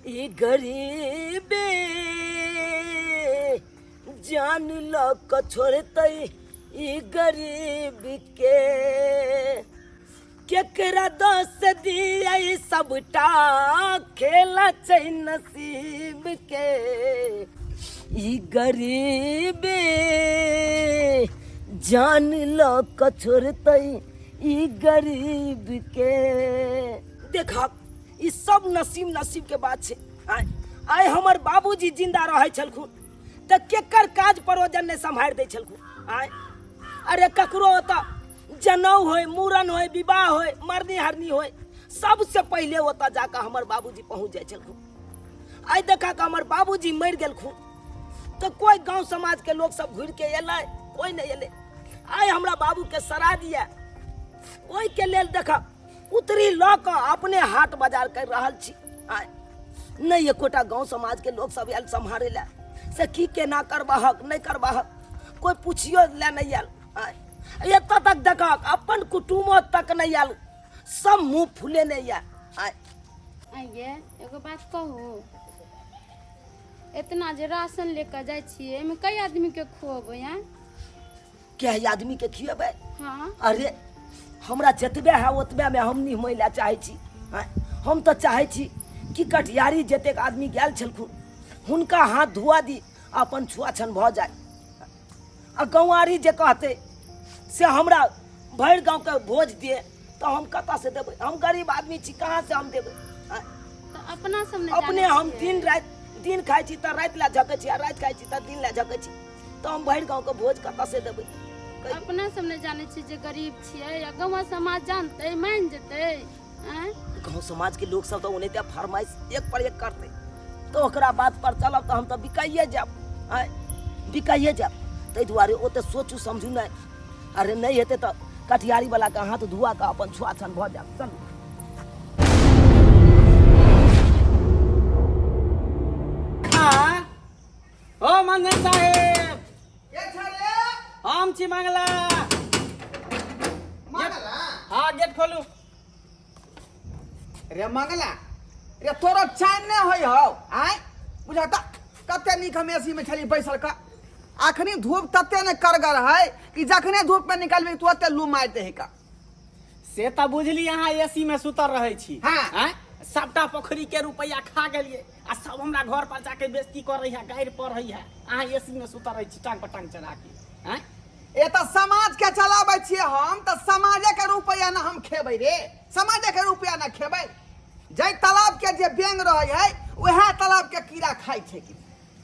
ई गरीबी जान लऽ कऽ छोड़तै ई गरीब के। केकरा दोष दियै, सबटा खेला छै नसीब के। ई गरीबी जान लऽ कऽ छोड़तै ई गरीब के। देखब, ई सब नसीब नसीब के बात छै। आइ आइ हमर बाबूजी जिंदा रहै छलखुन तऽ केकर काज परोजन नहि सम्हारि दै छलखुन। आइ अरे ककरो ओतऽ जनउ होय, मूड़न होय, विवाह होय, मरनी हरनी होय, सबसे पहिले ओतऽ जाकऽ हमर बाबूजी पहुँच जाइ छलखुन। आइ देखा कऽ हमर बाबूजी मरि गेलखुन तऽ कोइ गाँव समाजके लोक सब घुरि के एलै? कोइ नहि एलै। आइ हमरा बाबूके श्राद्ध यऽ, ओहिके लेल देखा उतरी लऽ कऽ अपने हाट बाजार करि रहल छी। आइ नहि एकोटा गाँव समाजके लोक सब आयल सम्हारे लए, से की केना करबहक नहि करबहक, कोइ पुछियो लए नहि आयल। आइ एतऽ तक देखक अपन कुटुमो तक नहि आयल, सब मुँह फुलेने यऽ। आइ आइये एगो बात कहू, इतना जे राशन लेके जाइ छियै, एहिमे कई आदमी के खुएबै? आँय, के आदमी के खिएबै? हाँ। अरे हमरा जतबे है ओतबे में हम निमय लए चाहै छी। आँय, हम तऽ चाहै छी कि कटिहारी जतेक आदमी गेल छलखुन हुनका हाथ धुआ दी, अपन छुआछन भऽ जाय। आ गौआरी जे कहतै से हमरा भरि गाँवके भोज दिए, तऽ हम कतऽसँ देबै? हम गरीब आदमी छी, कहाँसँ हम देबै? आँय, तऽ अपना सब नहि अपने जानै हम छियै। दिन राति दिन खाइ छी तऽ राति लए झकै छी, आ राति खाइ छी तऽ दिन लए झकै छी, तऽ हम भरि गाँवके भोज कतऽसँ देबै? कहियौ। अपना सब नहि जानै छियै जे गरीब छियै, आ गाँव समाज जानतै, मानि जेतै? आँय, गाँव समाजके लोक सब तऽ ओनाहिते फरमाइश एक पर एक करतै, तऽ ओकरा बात पर चलब तऽ हम तऽ बिकाइए जायब। आँय, बिकाइए जायब। ताहि दुआरे ओते सोचू समझू नहि। अरे नहि हेतै तऽ कटिहारी वाला के हाथ धुआ कऽ अपन छुआ छन भऽ जायब। चलू। हाँ। ओ मंजन साहेब, के छै रे? हम छी मंगला। मंगला? हाँ, गेट खोलू। रे मंगला रे, तोरो चैन नहि होइ हौ? आँय, बुझा तऽ कते नीक हम एसी में छली बैसल का, अखनी धूप तते ने करगर है कि जखने धूप में निकलबी तुरते लू मारि दे है का। से तऽ बुझली अहाँ एसी में सुतल रहै छी। हाँ। आँय? सबटा पोखरी के रुपैआ खा गेलियै आ सब हमरा घर पर जाके बेइज्जती करै है, गारि पढ़ै है। अहाँ एसी में सुतल रहै छी टांग पर टांग चढ़ा के। आँय? ए तऽ समाज के चलाबै छियै हम, तऽ समाजे के रुपैआ ने हम खेबै रे, समाजे के रुपैआ ने खेबै। जाहि तालाब के जे बेंग रहै है वएह तालाब के कीड़ा खाइ छै कि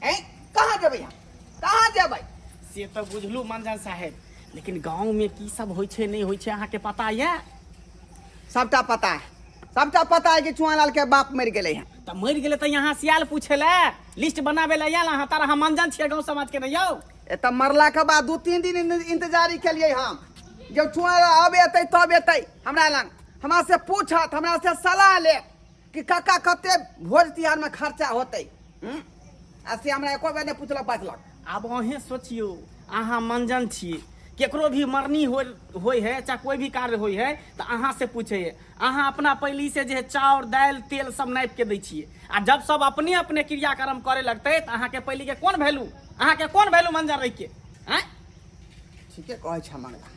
ऐं? कहाँ जेबै हम, कहाँ जेबै? से तऽ बुझलू मंजन साहेब, लेकिन गाँव में की सब होइ छै नहि होइ छै अहाँके पता यऽ? सबटा पता है, सबटा पता है कि चुआलाल के बाप मरि गेलै हन। तऽ मरि गेलै तऽ यहाँ सियाल पूछे लए, लिस्ट बनाबे लए आयल अहाँ? तारा अहाँ मंजन छियै गाँव समाज के, नहि यौ? एतऽ मरला के बाद 2-3 दिन इंतजारी केलियै हम, जब चुआलाल अब एतै तब एतै हमरा लग, हमरा से पूछत, हमरा से सलाह लेत कि काका कते भोज तिहार में खर्चा होतै। हम्म? आ से हमरा एको बेर नहि पूछलक बाजलक। आब अहें सोचियौ, अहाँ मंजन छियै, केकरो भी मरनी होइ है चाहे कोई भी कार्य होइ है तऽ अहाँ से पूछै है। अहाँ अपना पहली से जे है चाउर दालि तेल सब नापि के दै छियै, आ जब सब अपने अपने क्रियाक्रम करे लगतै तऽ अहाँके पहली के कोन वैल्यू, अहाँके कोन वैल्यू मंजन रहि के? आँय, ठीके कहै छै मंगला,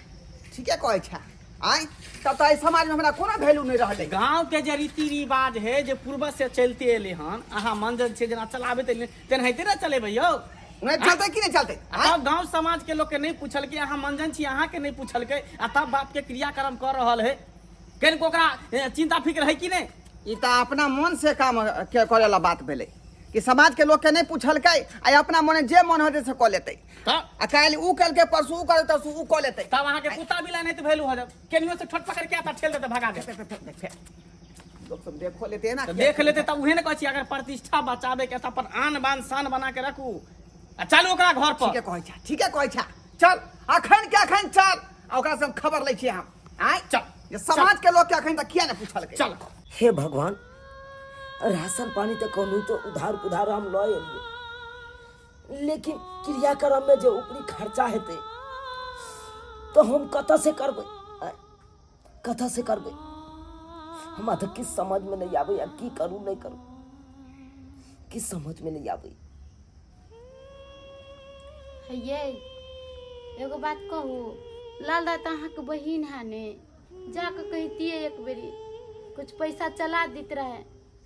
ठीके कहै छै। आँय, तब तऽ एहि समाजमे हमरा कोनो वैल्यू नहि रहलै। गाँव के जे रीति रिवाज है जे पूर्वज से चलते एलै हन, अहाँ मंजन छियै जेना चलाबैत एलियै तेनाहिते ने चलेबै यौ। नहि चलतै कि नहि चलतै? आ तब गाँव समाज के लोक के नहि पूछलकै, अहाँ मंजन छी अहाँ के नहि पूछलकै, आ तब बाप के क्रियाक्रम कऽ रहल है, कनिको ओकरा चिंता फिक्र है कि नहि? ई तऽ अपना मन से काम के करे वाला बात भेलै कि समाज के लोग के नहि पूछलकै आ अपना मने जे मन होतै से कऽ लेतै। तब आ काल्हि ऊ केलकै, परसू ऊ करै, तरसू ऊ कऽ लेतै। तब अहाँके कुत्ता बिलाइ नहि तऽ वैल्यू हो जायत, केनियो से ठोट पकड़ के आता ठेल देतै, भगा देतै। लोक सब देखो लेते ना। तऽ देख लेतै तब उहे ने कहै छी, अगर प्रतिष्ठा बचाबे के तऽ अपन आन बान शान बना के रखू आ चलू ओकरा घर पर। ठीके कहै छै, ठीके कहै छै। चल अखन के अखन चल, आ ओकरा से हम खबर लै छियै हम। आँय, चल। जे समाज के लोग के अखन तक किया ने पूछलकै? चल। हे भगवान, राशन पानी तऽ कहलहुँ तऽ उधार पुधार हम लऽ एलियै, लेकिन क्रियाक्रम में जे ऊपरी खर्चा हेतै तऽ हम कतऽ से करबै? आँय, कतऽ से करबै? हमरा तऽ किछु समझमे नहि आबैए, की करू नहि करू। किछु समझमे नहि आबै। ये एगो बात कहू, लाल दा तऽ अहाँके बहिन है ने, जाके कहितियै एक बेरी, कुछ पैसा चला दैत रहे।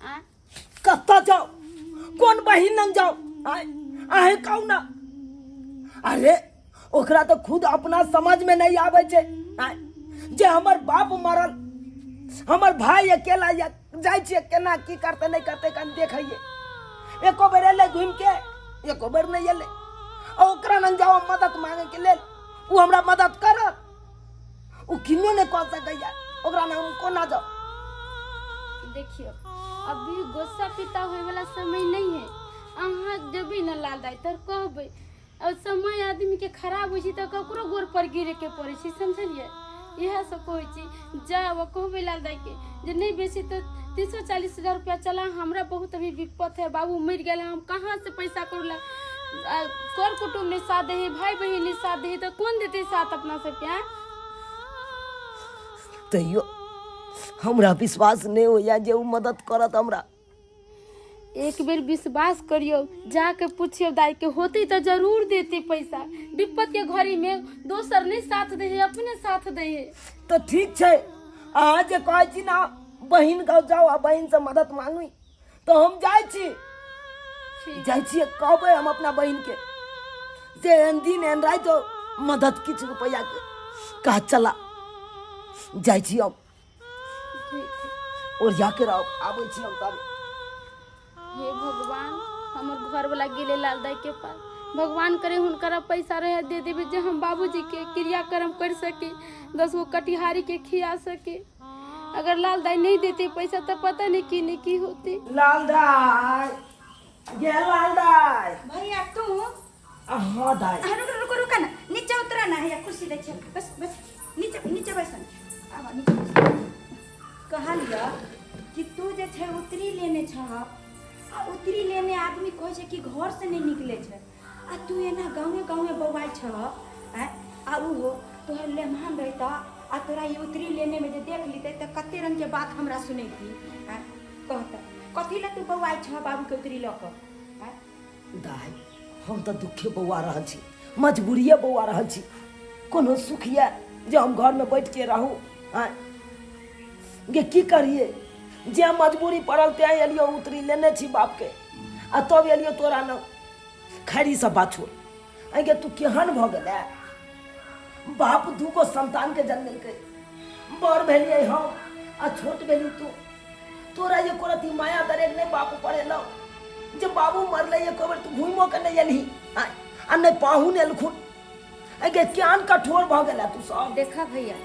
आ कतऽ जाउ, कोन बहिन लग जाउ? आँय, अहें कहू ना। अरे ओकरा तऽ खुद अपना समझ में नहीं आबै छै। आँय, जे हमर बाप मरल, हमर भाई अकेला या जाइ छियै, केना की करतै नहि करतै कनि देखैयै। एको बेर एलै घुमि के? एको बेर नहि एलै। आ ओकरा लग जाउ मदद मांगेके लेल, ओ हमरा मदद करत? ओ किन्नो नहि कऽ सकैया। ओकरा लग हम कोना जाउ? देखियौ, अभी गुस्सा पिता होय वाला समय नहीं है। अहाँ जेबै ने लाल दाइ तर कहबै, और समय आदमी के खराब होइ छै तऽ ककरो गोर पर गिरे के पड़ै छै, समझलियै? इएह सब कहै छी, जाउ आ कहबै लाल दाइ के जे नहि बेसी तऽ 30-40 हजार रुपया चला, हमरा बहुत अभी विपत है, बाबू मरि गेल है, हम कहाँ से पैसा करू ला? आ, कर कुटुम्ब नहि साथ दै है, भाई बहिन नहि साथ दै है, तऽ कोन देतै साथ अपना सबके? आँय, तैयो हमरा विश्वास नहि होइया जे ओ मदद करत हमरा। एक बेर विश्वास करियौ, जाके पूछियौ दाई के, होते तऽ जरूर देते पैसा। विपत के घड़ी में दोसर नहीं साथ दे है, अपने साथ दे है। तऽ ठीक छै, अहाँ जे कहै छी ने बहिन गाँव जाउ आ बहिनसँ मदद मांगू, तऽ हम जाइ छी। ठीक। जाइ छियै, कहबै हम अपना बहिनके जे एहन दिन एहन राति हो, मदद किछु रुपैआके काज चला। जाइ छी हम। ठीक। ओरिया के रहो, आबै छी हम तब। हे भगवान, हमर घर वाला गेले लाल दाई के पास, भगवान करे हुनकर पैसा रहे, दे देबे जे हम बाबूजी के क्रियाक्रम कर सके, 10 गो कटिहारी के खिया सके। अगर लाल दाई नहीं देते पैसा तो पता नहीं की नहीं की होती। लाल दाई गे, लाल दाई। भैया, तू? हाँ दाई। हाँ, रुक रुक रुक ना, नीचे उतरा ना। हैया कुर्सी दै छियै, बस बस, नीचे नीचे बैस। आब नीचे बैस। कहलियऽ कि तू जे छै उतरी लेने छह, आ उतरी लेने आदमी कहै छै कि घर से नहि निकलै छै, आ तू एना गाँवे गाँवे बौआइ छह? आँय, आ ओहो तोहर लेमहान रहितऽ आ तोरा ई उतरी लेनेमे जे देख लितै तऽ कते रङ्गके बात हमरा सुनैती। आँय, कहतऽ कथी लए तू बौआइ छह बाबूके उतरी लऽ कऽ? आँय। दाइ, हम तऽ दुखे बौआ रहल छी, मजबूरिए बौआ रहल छी। कोनो सुख यऽ जे हम घरमे बैठ के रहू? आँय गे, की करिए, जे मजबूरी पड़ल तेँ एलियो। उतरी लेने छी बापके आ तब एलियो तोरा न। खैर, ई सब बात छोड़। आँय गे, तू केहन भऽ गेलै? बाप दूगो संतानके जन्मेलकै, बड़ भेलियै हम आ छोट भेली तू। तोरा एको रति माया दरेग नहि बाप पर एलौ? जे बाबू मरलै एको बेर तू घुमिओ के नहि एलही आ नहि पाहुन एलखुन। आँय गे, केहन कठोर भऽ गेलै तू सब। देखा भैया,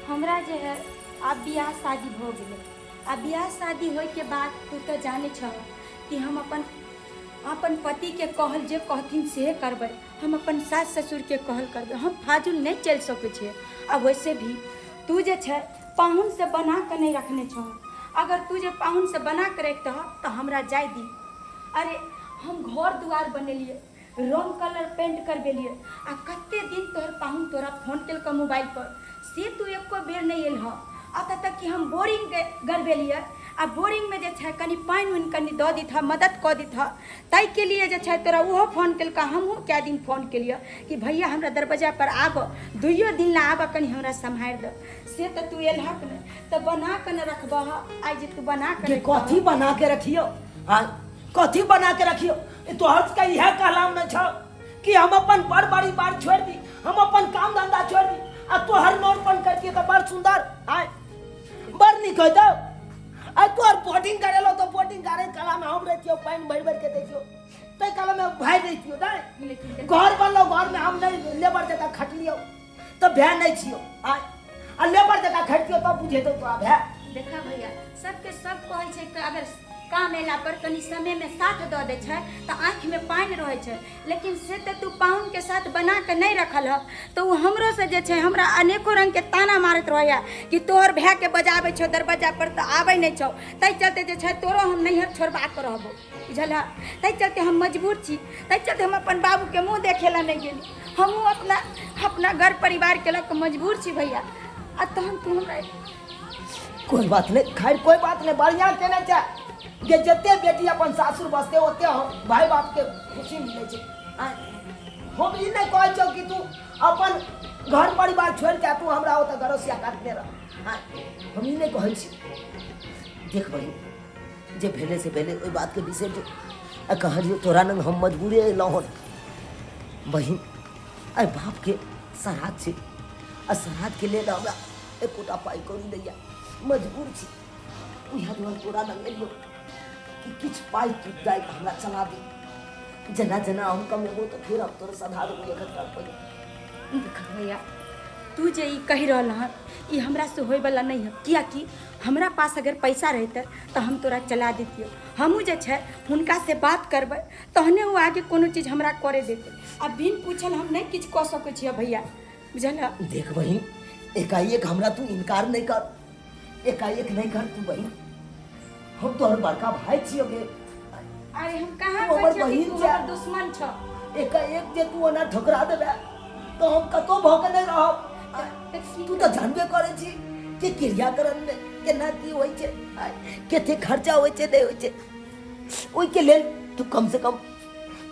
हमरा जे है आब बियाह शादी भऽ गेलै, आ बियाह शादी होइके बाद तू तऽ जानै छह कि हम अपन अपन पतिके कहल जे कहथिन से करबै, हम अपन सास ससुरके कहल करबै, हम फाजुल नहि चलि सकै छियै। आ वैसे भी तू जे छै पाहुनसँ बना कऽ नहि रखने छह। अगर तू जे पाहुनसँ बना कऽ रखितह तऽ हमरा जाय दी। अरे, हम घर दुआर बनेलियै, रंग कलर पेंट करबेलियै, आ कते दिन तोहर पाहुन तोरा फोन केलकऽ मोबाइल पर, से तू एको बेर नहि एलह। एतऽ तक कि हम बोरिंग गड़बेलियै, आ बोरिंगमे जे छै कनि पानि उनि कनि दऽ दितह, मदद कऽ दितह, ताहिके लिए जे छै तोरा ओहो फोन केलकऽ। हमहूँ कए दिन फोन केलियै कि भैया, हमरा दरवाजा पर आबऽ, दुइयो दिन लए आबऽ, कनि हमरा सम्हारि दऽ, से तऽ तू एलहक नहि। तऽ बना कऽ ने रखबह? आइ जे तू बना कऽ के कथी बना के रखियो? हाँ, कथी बना के रखियो? ई तोहर के इएह कहलाम न छौ कि हम अपन बड़ बड़ी बार छोड़ दी, हम अपन काम धंधा छोड़ दी आ तोहर नौरपन करतिए तऽ बड़ सुंदर आय, बड़ नीक होइतौ। आ तोहर बोर्डिंग करेलो तऽ बोर्डिंग करे कला में हम रहितियो, पानि भरि भरि के दैतियो, ताहि कला में भाई रहितियो। नहीं लेकिन घर बनलो, घर में हम नहीं लेबर जकाँ खटलियो तऽ भए नहीं छियो आय, आ लेबर जकाँ खटियो तब बुझेतौ तोरा भए। देखा भैया, सबके सब कहै छै कि अगर काम एला पर कनि समयमे साथ दऽ दै छै तऽ आँखिमे पानि रहै छै, लेकिन से तऽ तू पाहुनके साथ बना कऽ नहि रखल ह। तऽ ओ हमरोसँ जे छै हमरा अनेको रङ्गके ताना मारैत रहैए कि तोहर भायके बजाबै छौ दरवाजा पर तऽ आबै नहि छौ, ताहि चलते जे छै तोरो हम नैहर छोड़बा कऽ रहबौ, बुझल? ताहि चलते हम मजबूर छी, ताहि चलते हम अपन बाबूके मुँह देखै लए नहि गेली। हमहूँ अपना अपना घर परिवारके लऽ कऽ मजबूर छी भैया, आ तहन तू हमरा कोई बात नहीं, खैर कोई बात नहीं, बढ़िया केने छै। जे जते बेटी अपन सासुर बसते ओते हम भाय बाप के खुशी मिलै छै। आँय, हम ई नहि कहै छौ कि तू अपन घर परिवार छोड़ि के तू हमरा ओतऽ गरसिया काटने रह। आँय, हम ई नहि कहै छी। देख बहिन, जे भेलै से भेलै, ओहि बातके बिसरि जो। आ कहलियौ तोरा लग हम मजबूरे अयलहुँ हन बहिन। आइ बापके श्राद्ध छै आ श्राद्धके लेल हमरा एकोटा पाइ कौड़ी नहि यऽ, मजबूर छी। इएह दुआरे तोरा लग एलियौ कि किछु पाइ तू दए कऽ हमरा चला दे। जेना जेना हम कमेबो तऽ फेर हम तोरा सधा देबो एक एकटा रुपैआ। देख भैया, तू जे ई कहि रहल हन ई हमरा से होइवला नहि है, कियाकि हमरा पास अगर पैसा रहितै तऽ हम तोरा चला देतियौ। हमहूँ जे छै हुनका से बात करबै तहने ओ आगे कोनो चीज हमरा करे देतै। आ बिन पूछल हम नहि किछु कऽ सकै छियै भैया, बुझल? देख बहिन, एकाएक हमरा तू इनकार नहि कर, एकाएक नहि कर तू बहिन। हम तोहर बड़का भाई छियो गे। अरे हम कहाँ तू हमर कहै छियौ कि बहिन तू छै। हमर दुश्मन छौ। एकाएक जे तू ओना ठुकरा देबे तो हम कतौ भऽ के नहि रहब। तऽ की तू तऽ जानबे करै छी कि क्रियाकरण में केना की होइ छै, कते खर्चा होइ छै, नहि होइ छै। ओहिके लेल तू कम से कम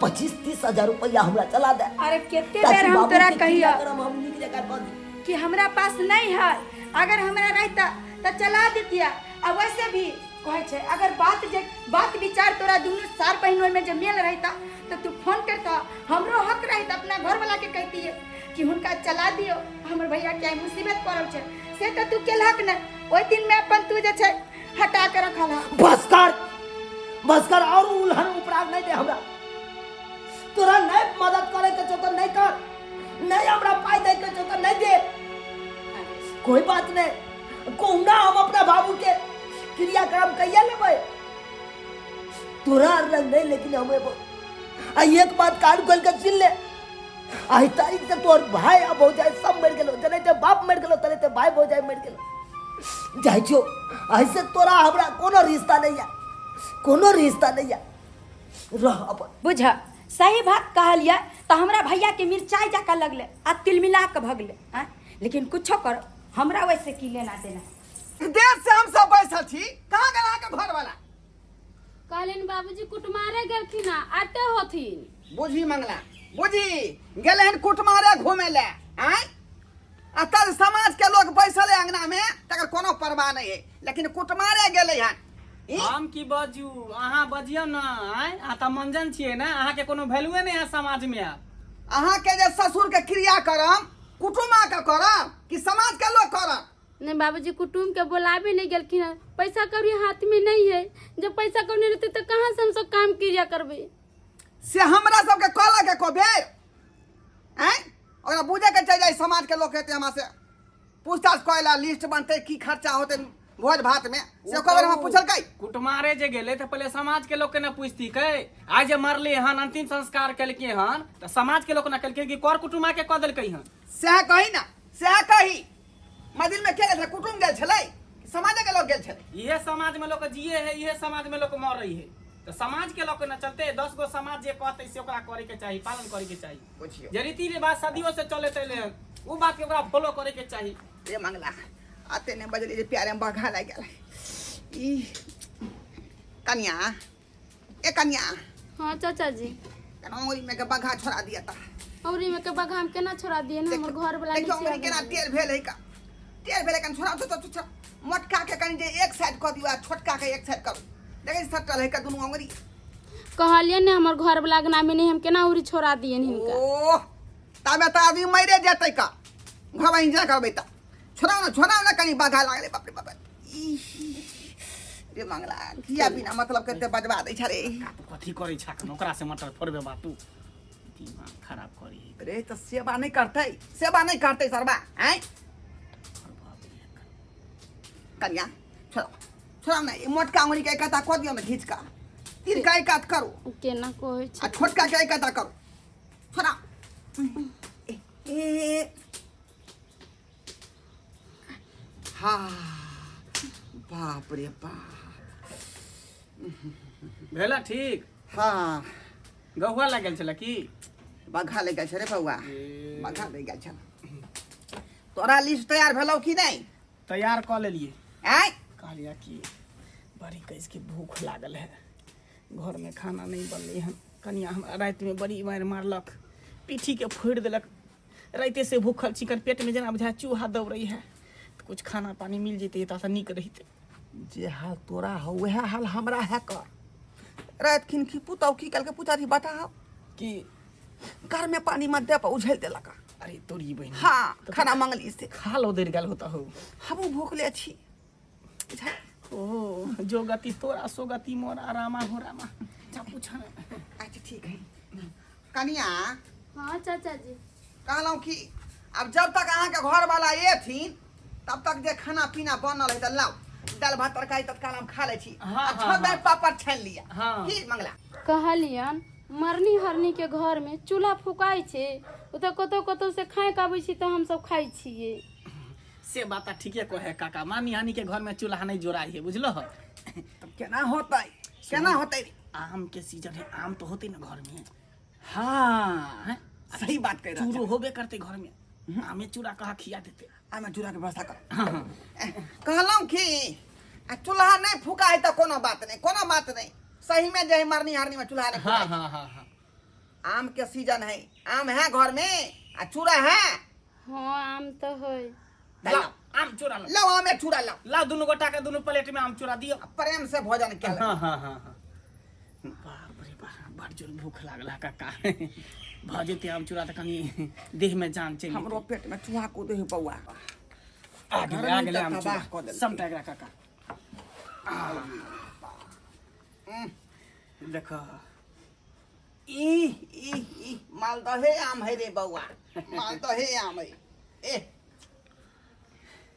25-30 हजार रुपया हमरा चला दे। अरे कते ताकि बेर हम बाबू तोरा के कहिया क्रियाक्रम हम नीक जकाँ कऽ दी कि हमरा पास नहीं है, अगर हमरा रहता तऽ चला दितिया। आ वैसे भी कहै छै अगर बात जे बात विचार तोरा दुनू सार बहिन ओहिमे जे मेल रहता तऽ तू फोन करता, हमरो हक रहता अपना घरवाला के कहतियै कि हुनका चला दियौ, हमर भैया के आइ मुसीबत पड़ल छै। से तऽ तू केलहक नहि, ओहि दिनमे अपन तू जे छै हटा के रखल हँ। बस कर, बस कर, और उलहन उपराग नहीं दे हमरा। तोरा नहीं मदद करे के छौ तो नहीं कर, नहीं हमरा पाई दे के छौ तो नहीं दे, कोई बात नहीं। कहुना हम अपना बाबू के क्रियाक्रम कैया लेबै, तोरा रंग नहीं, लेकिन हम एबो। आ एक बात कान खोल के सुन ले, आइ तारीख से तोहर भाई आ भौजाई सब मरि गेलो। जने ते बाप मरि गेलो तने ते भाई भौजाई मरि गेलो। जाइ छियो, ऐसे तोरा हमरा कोनो रिश्ता नहीं है, कोनो रिश्ता नहीं है। रह अपन। बुझ, सही बात कहलियै तऽ हमरा भैया के मिरचाई जकाँ लगलै आ तिलमिला कऽ भगलै। आँय, लेकिन कुछो करो, हमरा वैसे की लेना देना। देर से हम सब बैसल छी, कहाँ गेल अहाँके घरवाला? कहलिन बाबूजी कुटमारे गेलखिन हँ, आते होथिन। बुझी मंगला, बुझी गेले हन कुटमारे घूमे ले। आँय, आ तब समाज के लोग बैसल है अंगना में, तकर कोनो परवाह नहीं है, लेकिन कुटमारे गेले हन। ई? हम की बजू, अहाँ बजियौ ने। आँय, अहाँ तऽ मंजन छियै ने, अहाँके कोनो वैल्यूए नहि है समाज में। आब अहाँके जे ससुर के क्रिया करम कुटुमा के करम कि समाज के लोग करम? नहीं बाबूजी, कुटुम्ब के बोलाबे नहीं गेलखिन हँ, पैसा कौड़ी हाथ में नहीं है। जब पैसा कौड़ी नहीं रहते तो कहाँ से हम सब काम क्रिया करबे? से हमरा सबके कहलक एको बेर? आँय, ओकरा बुझे के चाही जे समाज के लोग हेतै हमरा से पूछताछ करे ला, लिस्ट बनतै की खर्चा होतै भोज भात में, से एको बेर हमरा पूछलकै? कुटमारे जे गेलै तऽ पहिले समाज के लोग के ने पूछती कै। आइ जे मरले हन, अंतिम संस्कार केलकै हन, तऽ समाज के लोग ने केलकै कि कर कुटुमा के कऽ देलकै हन? सएह कही ना, सएह कही। मंदिर में के गेल छलै? कुटुम गेल छलै, समाजे के लोग गेल छलै। इहे समाज में लोग जिए है, इहे समाज में लोग मरे है, तऽ समाज के लोग न चलते। 10 गो समाज जे कहते से ओकरा करे के चाही, पालन करे के चाही। बुझियौ जे रीति रिवाज सदियों से चलैत एलै हन, उ बात के ओकरा फॉलो करे के चाही। रे मंगला, आते ने बजली जे प्यारे में बघा लागि गेल। ई कनिया, ए कनिया। हाँ चाचा जी। कना उंगली में के बघा छोड़ा दिया ता। उंगली में के बघा हम केना छोड़ा दिए ना, हमर घर वाला देखियौ नीचे उंगली केना टेढ़ भेल है का, टेढ़ भेल है, कनि छोड़ा तो छोड़ा। मोटका के कनि जे एक साइड कऽ दियौ आ छोटका के एक साइड करू, देखै छी सटल है का दुनू उंगली। कहलिए ने हमर घर वाला अंगना में नहीं, हम केना उरी छोड़ा दिए हिनका। ओह, ताबे तऽ आदमी मरे जेतै का, घर वहीं जा करबै तऽ। छोड़ाउ ने, छोड़ाउ ने, कनि बाधा लागलै। बाप रे बाप, ई रे मंगला, किया बिना मतलब के बजबा दै छ रे? तू कथी करै छा एखन? ओकरा से मटर फोड़बे बा तू दिमाग खराब करी। रे तऽ सेवा नहि करतै, सेवा नहि करतै सरबा। आँय कन्या, छोड़ाउ, छोड़ाउ ने, ई मोटका उंगली के एकता कऽ दियौ ने, घीच कऽ तीर के एकात करू। केना कहै आ छै? छोटका के एकता करू, छोड़ाउ। ए, ए, हाँ, बाप रे बाप। भेला ठीक? हाँ। गहुआ लागल छलै की? बघा ले गेल छै रे बौआ, बघा ले गेल छल। तोरा लिस्ट तैयार भेलौ कि नहि? तैयार कऽ लेलियै। आँय, कहलियै कि बड़ी कसके भूख लागल है। घरमे खाना नहि बनलै हन। कनिया हमरा रातिमे बड़ी मारि मारलक, पीठीके फोड़ि देलक। राइते से भूखल छी, कन पेटमे जेना बुझाय चूहा दौड़ै है। तऽ कुछ खाना पानी मिल जैतै तऽ नीक रहितै। जे हाल तोरा हो वएह हाल हमरा है कर। रात खिन की पुतौ की कल के पुतारी बताओ कि घर में पानी मत दे पर उझल देलक। अरे तोरी बहिन। हाँ, खाना मंगली से खा लो देर गेल होता हो। हमहूँ भूखले छी। बुझाइ? ओ जो गति तोरा सो गति मोरा, रामा हो रामा। जा पूछ ना। अच्छा ठीक है कनिया। हाँ चाचा जी। कहलहुँ कि अब जब तक अहाँके घरवाला एथिन तब तक जे खाना पीना बनल है तऽ लाउ, दालि भात तरकारी तत्काल हम खा लै छी। हाँ, आ हाँ, छह हाँ। पापड़ छानि लिअ। हाँ। की मंगला? कहलियन मरनी हरनी के घर में चूल्हा फुकाइ छै, ओ तऽ कतौ कतौ से खाइ के अबै छी तऽ हमसब खाइ छियै। से बात तऽ ठीके कहे काका, मामी हानी के घर में चूल्हा नहीं जोड़ाई है, बुझलो? तब केना होतै, केना होतै? आम के सीजन है, आम तो होते ना घर में। हाँ हैं? सही बात कह रहल। चूरो होबे करते घर में, आमे चूड़ा कहा खिया देते। आमे चूड़ा के व्यवस्था कर। हाँ हाँ। कहलहुँ कि आ चूल्हा नहीं फूका है तऽ कोनो बात नहीं, कोनो बात नहीं। सही में जे है मरनी हरनी में चूल्हा नहीं हाँ फूका। हाँ हाँ हाँ। आम के सीजन है, आम है घर में आ चूड़ा है। हाँ आम तऽ है। लाओ आम चूड़ा लाओ। लाओ आमे चूड़ा लाओ। लाओ दोनों गोटा के दोनों प्लेट में आम चूड़ा दियो। प्रेम से भोजन कयल। हाँ हाँ हाँ हाँ। बाप रे बाप, बड़ जोर भूख लागल है काका। भऽ जेतै आम चूड़ा तऽ कनि देह में जान चलि हमरो जेतै। पेट में चूहा कूदे है बौआ। आ गेलै, आ गेलै आम तबाह चूड़ा। कऽ देलकै। समटा एकरा काका। देख। ई ई ई मालदहे आम है रे बौआ, मालदहे आम है। ए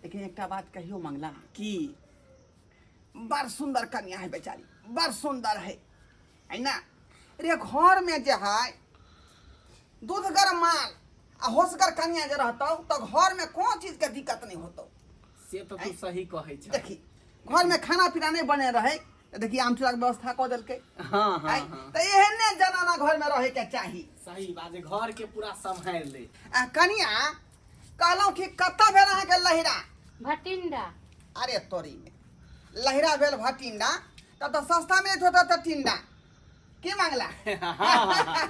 लेकिन एकटा बात कहियो मंगला। की? बड़ सुंदर कन्या है बेचारी, बड़ सुंदर है, है ना रे? घर में जे है दूधगर माल आ होशगर कन्या जे रहतौ तो घर में कोनो चीज के दिक्कत नहीं होतौ। से तऽ तू सही कहै छ। देखी घर में खाना पीना नहीं बने रहे तऽ देखी आम चूड़ा के व्यवस्था कऽ देलकै। हाँ हाँ। आँय, हाँ तऽ एहने जनाना घर में रहे के चाही। सही बात है, घर के पूरा सम्हारि ले। आ कनिया कहलहुँ कि कतऽ भेल अहाँके लहिरा? भटिंडा। अरे तोरी में लहिरा भेल भटिंडा, तब तऽ सस्ता में होता तऽ टिंडा की मांगला? हाँ, हाँ,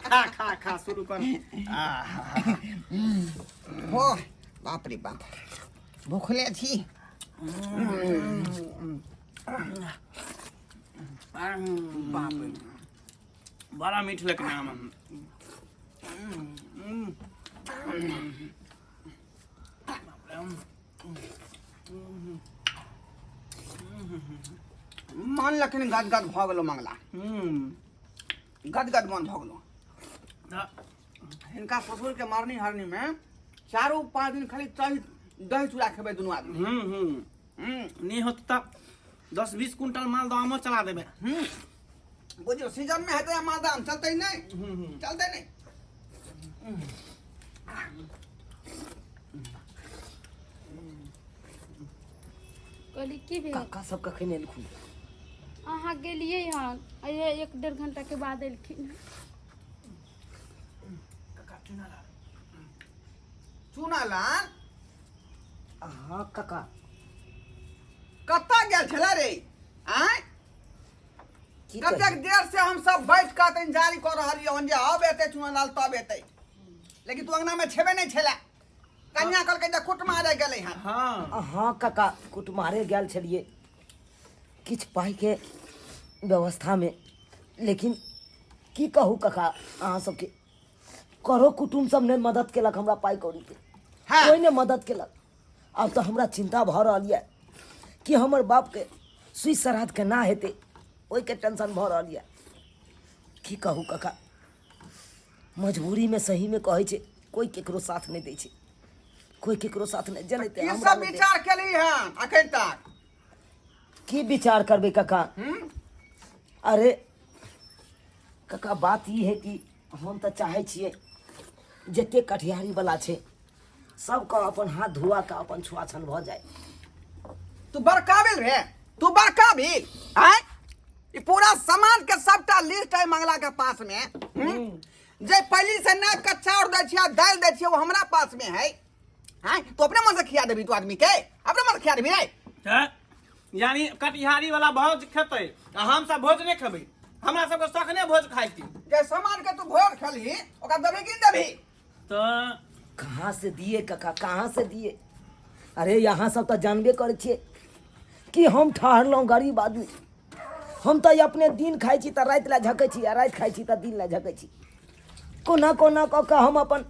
खा खा खा शुरू कर। आहा। हो बाप रे बाप, भूखले छी। बाप रे बड़ा मीठ लेकिन आम। मन लेकिन गदगद भऽ गेलो मंगला। गदगद मन भऽ गेलो। हिनका ससुर के मरनी हरनी में 4-5 दिन खाली दही दही चूड़ा खेबै दुनू आदमी। हम्म हम्म हम्म नहीं होत तऽ 10-20 कुंटल मालदह आमो चला देबै। बुझियौ सीजन में हेतै मालदह आम चलतै नहि, चलतै नहि। कहली की भेल? काका सब कखन एलखुन? अहाँ गेलियै हन आ 1-1.5 घंटा के बाद एलखिन। काका चुना लाल। चूना लाल। हाँ काका। कतऽ गेल छलै रे? आँय की कतेक कही? देर से हम सब बैठ कऽ तऽ इंतजार कऽ रहलियै हन जे अब एतै चूना लाल तब एतै, लेकिन तू अंगना में छेबे नहि छेला। कन्या कहलकै जे कुटमारे गेलै हन। हाँ हाँ काका, कुटमारे गेल छलियै किछु पाइके व्यवस्थामे, लेकिन की कहू काका अहाँ सबके, करो कुटुम्ब सब नहि मदद केलक हमरा पाइ कौड़ीके। हाँ। कोइ नहि मदद केलक। आब तऽ हमरा चिन्ता भऽ रहल यऽ कि हमर बापके सुइ श्राद्ध केना हेतै, ओहिके टेंशन भऽ रहल यऽ। की कहू काका, मजबूरीमे सहीमे कहै छै कोइ केकरो साथ नहि दै छै, कोइ केकरो साथ नहि जनैते। की हमरा सब नहि दै। विचार केली हन अखन तक? की विचार करबै काका? अरे काका बात ई है कि हम तऽ चाहै छियै जते कटिहारी वाला छै सबके अपन हाथ धुआ के अपन छुआछन भऽ जाय। तू बड़ काबिल रे, तू बड़ काबिल। आँय ई पूरा समाज के सबटा लिस्ट है मंगला के पास में। जे पहली से नाप के चाउर दै छियै आ दालि दै छियै वो हमरा पास में है। आँय तू अपने मन से खिया देबी, तू आदमी के अपने मन से खिया देबी रे? तऽ यानी कटिहारी वाला भोज खेतै आ हम सब भोज नहि खेबै। हमरा सबके शौक नहि भोज खाइके। जे सामान के तू भोज खेलही ओकरा देबही कि नहि देबही? तऽ कहाँ से दिए काका, कहाँ से दिए? अरे यहाँ सब तऽ जानबे करै छियै कि हम ठहरलहुँ गरीब आदमी। हम तऽ अपने दिन खाइ छी तऽ राति लए झकै छी आ राति खाइ छी तऽ दिन लए झकै छी। कोना कोना कऽ कऽ हम अपन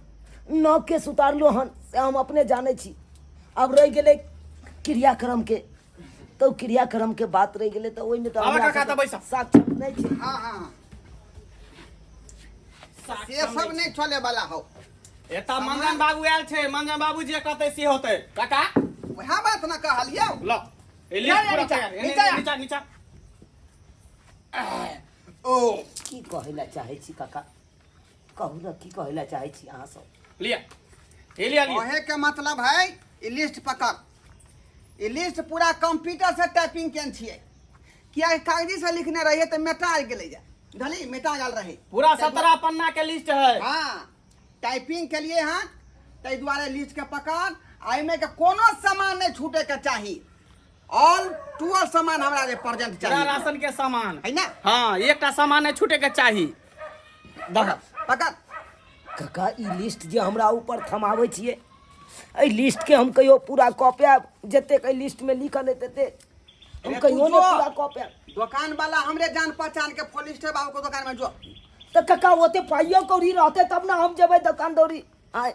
नखके सुतारलहुँ हन से हम अपने जानै छी। आब रहि गेलै क्रियाक्रमके, तऽ ओ क्रियाक्रमके बात रहि गेलै तऽ ओहिमे तऽ आबऽ हमरा काका, तऽ बैसऽ। साक्षात नहि छै। हाँ हाँ, से सब नहि चले वाला हो। एतऽ मंगन बाबू आयल छै, मंगन बाबू जे कहतै से होतै। काका वएह बात ने कहलियौ। ल ए नीचा, लिस्ट पूरा नीचा, तैयार। एने, नीचा। नीचा नीचा। ओ की कहै लए चाहै छी काका, कहू ने की कहै लए चाहै छी अहाँ सब? लिअ ए लिअ लिअ। कहे के मतलब है ई लिस्ट पकड़, ई लिस्ट पूरा कंप्यूटर से टाइपिंग केने छियै, किया कागजी से लिखने रहिए तऽ मेटा गेलै जा ढली मेटा गेल रहे। पूरा 17 पन्ना के लिस्ट है। हाँ टाइपिंग के लिए हाँ, ताहि दुआरे लिस्ट के पकड़ आ एहिमे के कोनो सामान नहीं छूटे के चाही, ऑल टूअल सामान हमरा जे प्रेजेंट पूरा चाही राशन के सामान है ना। हाँ एकटा सामान नहीं छूटे के चाही। दह पकड़ काका, ई लिस्ट जे हमरा ऊपर थमाबै छियै, एहि लिस्ट के हम कहियो पूरा कऽ पायब? जतेक एहि लिस्ट में लिखल है ततेक हम अरे कहियो तू नहि जो। पूरा कऽ पायब। दुकान वाला हमरे जान पहचान के फॉलिस्टर बाबू के दुकान में जो। तऽ काका ओते पाइयो कौड़ी रहतै तब ने हम जेबै दोकान दौरी, आय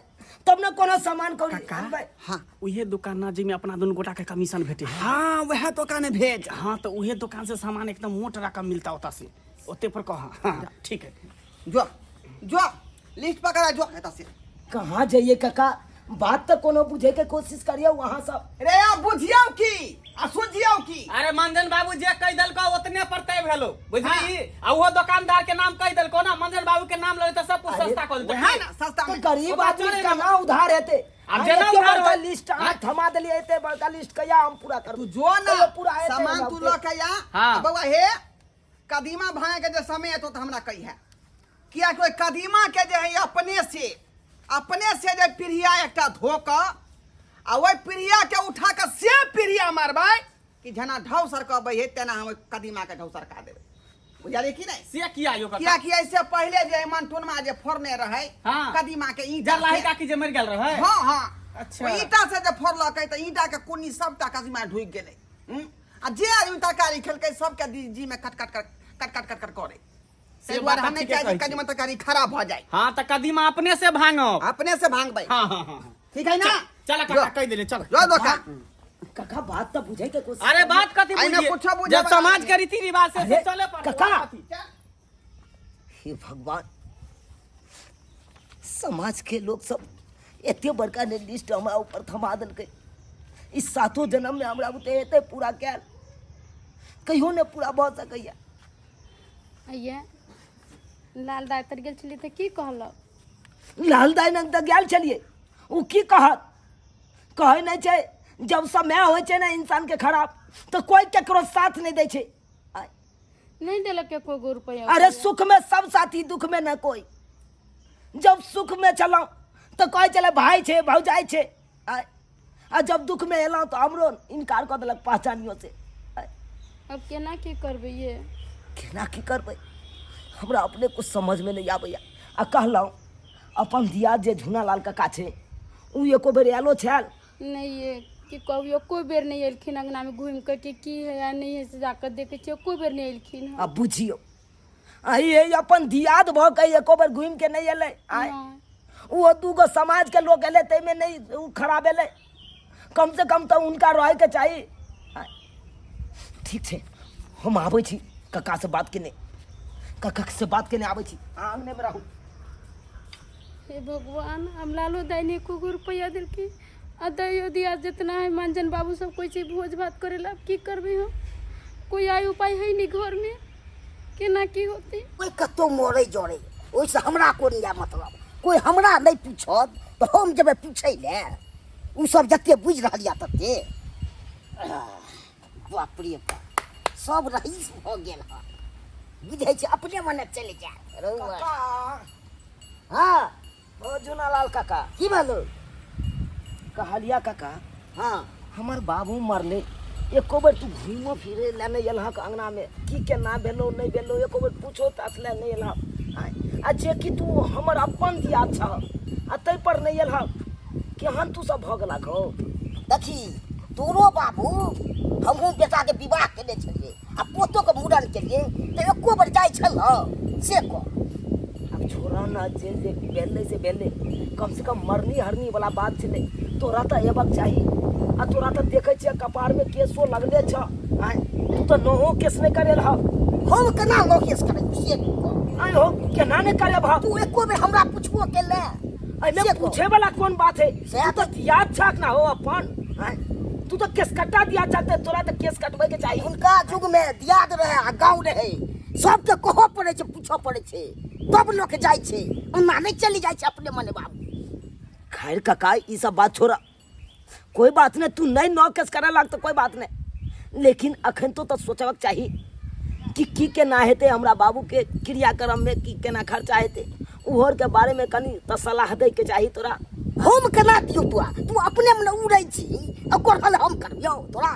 तब ने कोनो सामान कौड़ी अनबै। हाँ उहे दुकान ना जाहिमे अपना दुनू गोटा के कमीशन भेटे है। हाँ वह दुकान में भेज। हाँ तो उहे दुकान से सामान एकदम मोट रकम मिलता होता से ओते पर कह। हाँ ठीक है। जो जो लिस्ट पकड़ा जो एतऽ से। कहाँ जाइए काका, बात तऽ कोनो बुझे के कोशिश करियौ अहाँ सब। रे आ बुझियौ की आ सुझियौ की? अरे मंजन बाबू जे कहि देलको ओतने पर तय भेलो बुझली। आ उहो दुकानदार के नाम कहि देलको ना, मंजन बाबू के नाम ले त सब कुछ अरे, सस्ता कर देलको। वएह ना सस्ता तऽ में। गरीब ओकरा आदमी चले केना ना। उधार हेतै? आब अहाँ जेना एते उधार बड़का होय। लिस्ट अहाँ थमा देलियै, एते बड़का लिस्ट कहिया हम पूरा करबै? तू जो ना कहियो पूरा हेतै सामान हमरा तू बुते? लऽ के आ। हाँ। आ बौआ हे कदीमा भाँगे के जे समय एतो तऽ हमरा कहिहे, कियाकि ओहि कदीमा के जे है अपने से जे पीढ़िया एकटा धो कऽ आ ओहि पीढ़िया के उठा कऽ से पीढ़िया मारबै कि जेना ढौ सरकबै है तेना हम ओहि कदीमा के ढौ सरका देबै, बुझलियै कि नहि? से किया यो काका? कियाकि ऐसे पहिले जे मनटुनमा जे फोड़ने रहै हाँ। कदीमा के ईंटा जरलाही से- काकी जे मरि गेल रहै। हाँ हाँ। अच्छा। ओ ईंटा से जे फोड़लकै तऽ ईंटा के कुन्नी सबटा कदीमा ढुकि गेलै। आ जे आदमी तरकारी खेलकै सबके जी में कट कट कट कट कट कट कट करे। से ताहि दुआरे बात हम नहि ठीके चाहै छी कहै छी। कदीमा तरकारी खराब भऽ जाय। हाँ तऽ कदीमा अपने से भांगब। अपने से भांगबै। हाँ हाँ हाँ। ठीक है ना? चल काका कहि देले चल। जो दोकान। काका बात तऽ बुझे के कोशिश अरे करियौ। बात कथी एहिमे बुझिए? कुछो बुझे जब वाला समाज नहीं। के रीति रिवाज से अरे, से चले पड़तै, काका। कथी? हे भगवान, समाज के लोग सब एते बड़का ने लिस्ट हमरा ऊपर थमा देलकै, इस सातो जन्म में हमरा बुते हेतै पूरा कयल? कहियो ने पूरा भऽ सकैया। अइये लाल दाइ तर गेल छलियै तऽ की कहलक? लाल दाइ लग तऽ गेल छलियै, ओ की कहत? कहै नहि छै जब समय होइ छै ने इंसान के खराब तऽ कोइ केकरो साथ नहि दै छै। नहि देलक एको गो रुपया। अरे सुख में सब साथी, दुख में न कोई। जब सुख में छलहुँ तऽ कहै छलै भाय छै भौजाइ छै, आ जब दुख में एलहुँ तऽ हमरो इनकार कऽ देलक पहचानियो से। अब केना की करबै ये? केना की करबै हमरा अपने कुछ समझमे नहि आबैया। आ कहलहुँ अपन दिया जे झुनालाल काका छै ओ एको बेर आयलो छल? नहि ये की कहू, एको बेर नहि एलखिन अंगनामे घुमि कऽ कि की है आ नहि है से जाकऽ देखै छियै, एको बेर नहि एलखिन हँ। आ बुझियौ आ ये अपन दियाद भऽ के एको बेर घुमि के नहि एलै। आय नहि। ओ दूगो समाज के लोग एलै ताहिमे नहि ओ खराब एलै, कम से कम तऽ हुनका रहैके चाही। आय, ठीक छै हम आबै छी कक्का से बात केने, कक्का से बात केने आबै छी, अहाँ अंगनेमे रहू। हे भगवान, हम लालो दाई ने एको गो रुपया देलखिन आ दैयो दिया जितना है मानजन बाबू सब कोई छै भोज भात करे ला, अब की करबै हम? कोई आय उपाय है नहीं घर में, केना की होतै? कोई कतौ मरै जरै ओहिसँ हमरा कोन यऽ मतलब, कोई हमरा नहि पूछत तऽ हम जेबै पूछै लए? ओ सब जते बुझि रहल यऽ तते। बाप रे बाप, सब रईस भऽ गेल हँ, बुझै छै अपने मने चलि जायत। रौआ। हाँ ओ झुनालाल काका, की भेलो? कहलिया काका, हाँ हमर बाबू मरले एको बेर तू घूमो फिरे लए नहि एलहक अङ्गनामे, की केना भेलो नहि भेलो एको बेर पूछो ताछ लए नहि एलहक। आँय, आ जे कि तू हमर अपन दिया छह आ ताहि पर नहि एलहक, केहन तू सब भऽ गेलक हौ। देखी तोरो बाबू हमहूँ बेटाके विवाह केने छलियै आ पोतोके मूड़न केलियै तऽ एको बेर जाइ छल से कह। आब छोड़ा ना, जे जे भेलै से भेलै, कम से कम मरनी हरनी वाला बात छलै, तोरा तऽ अयबाक चाही। आ तोरा तऽ देखै छियै कपारमे केसो लगले छह, आँय तू तऽ नहो केस नहि करेलह। हम केना नहो केस करेलहुँ से तू कह। आँय हो, केना नहि करेबह? तू एको बेर हमरा पुछबो केले? एहिमे पूछे वाला कोन बात है? तू तऽ याद छक ना हो अपन, आँय तू तऽ केस कट्टा दिया छक, तोरा तऽ केस कटबै के चाही। हुनका युग मे दियाद रहे आ गाँव रहे, सबके कहऽ पड़ै छै, पूछऽ पड़ै छै, तब लोक जाइ छै, ओना नहि चलि जाइ छै अपने मने बाबू। खैर काका ई सब बात छोड़ा, कोई बात नहीं, तू नहीं नौ केस करे लाग तो कोई बात नहीं, लेकिन अखन तो सोचबाक चाही कि की केना हेतै हमरा बाबू के क्रियाक्रम में, की केना खर्चा हेतै, ओहोर के बारे में कनी तऽ सलाह दै के चाही तोरा। हम केना दियौ तोरा? तू अपने मने उड़ै छी, ओकर हल हम करबियौ तोरा?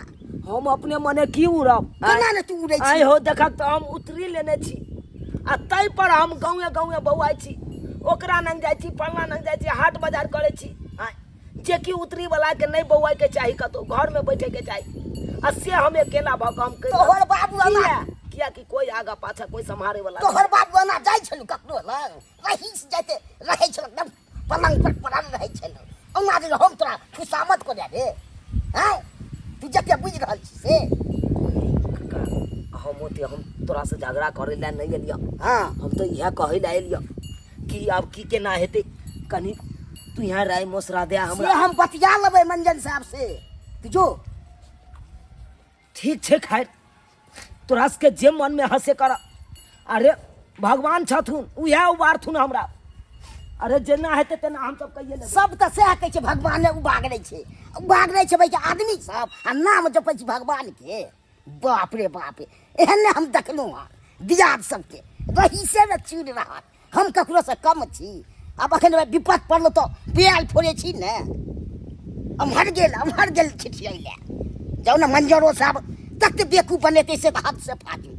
हम अपने मने की उड़ब? केना ने तू उड़ै छी? आइ हो देखक तऽ हम उतरी लेने छी आ ताहि पर हम गाँवे गाँवे बौआइ छी, ओकरा नंग जाइ छी, फलना नंग जाइ छी, हाट बाजार करै छी। आँय जे कि उतरी वाला के नहीं बौआइ के चाही, कतौ घर में बैठे के चाही, आ से हम अकेला भऽ कऽ हम कहि तोहर बाबू किया? एना किया कि कोई आगा पाछा कोई सम्हारे वाला तोहर बाबू एना जाइ छलु ककरो लग? रही से जाइते रहै छल, एकदम पलंग पर पड़ल रहै छल। ओना जे हम तोरा खुशामद कऽ रे, आँय तू जते बुझि रहल छी से। काका, हम ओते हम तोरा से झगड़ा करे लए नहीं एलियऽ। हाँ। हम तो इएह कहै लए एलियऽ कि आब की केना हेतै, कनी तू यहाँ राय मशवरा दे से हमरा। हम बतिया लेबै मंजन साहब से, तू जो। ठीक छै, खैर तोरा सबके जे मन में हंसे कर। अरे भगवान छथुन, उएह उबारथुन हमरा। अरे जेना हेतै तेना हम सब कहिए लेबै। सब तऽ सएह कहै छै, भगवाने उबागरै छै, उबागरै छै भाई आदमी सब, आ नाम जपै छै भगवान के। बाप रे बाप, एहन ने हम देखलहुँ हँ दियाद सबके रहीसे ने चूर रहत। हम ककरोसँ कम छी? आब अखन विपत पड़ल तऽ बियाल फोड़े छी ने, अम्हर गेल अम्हर गेल छिटियै लए। जाउ ने मंजरो साहब तते बेकूफ बनेतै से तऽ हदसँ फाजिल।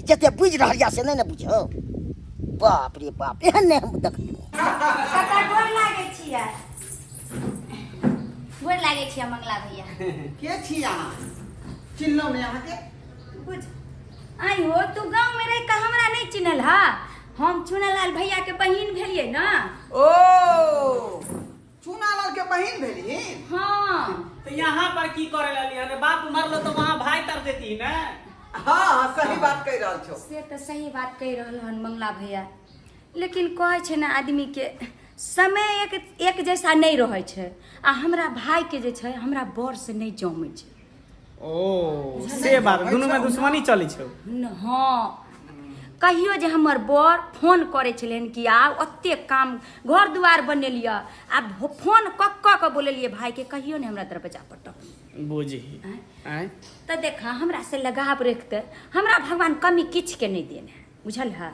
जते बुझि रहल यऽ से नहि ने बुझौ। बाप रे बाप, एहन नहि हम देखलहुँ। काका गोर लागै छियै, गोर लागै छियै मंगला भैया। के छी अहाँ? चिन्हलहुँ नहि अहाँके। बुझ आई हो, तू गांव में रह के हमरा नहीं चिन्हल हा? हम चुनालाल भैया के बहिन भेलिए ना। ओ चुनालाल के बहिन भेली? हाँ। तो यहाँ पर की करे लाली? अरे बाप मरलो तो वहाँ भाई तर देती ना। हाँ हाँ सही बात कह रहल छो। से तो सही बात कह रहल हन मंगला भैया, लेकिन कहै छै ने आदमी के समय एक एक जैसा नहीं रहै छै, आ हमरा भाई के जे छै हमरा बर से नहीं जमै छै। ओ से बात, दुनू में दुश्मनी चलै छौ? हाँ, कहियो जे हमर बर फोन करै छलनि कि आब ओते काम घर दुआर बनेलियै, आ फोन कऽ कऽ के बोलेलियै भाईके, कहियो नहि हमरा दरवाजा पर टपलै। बुझही। आँय? तऽ देखा हमरा से लगाव रखते हमरा भगवान कमी किछुके नहि देने, बुझल है?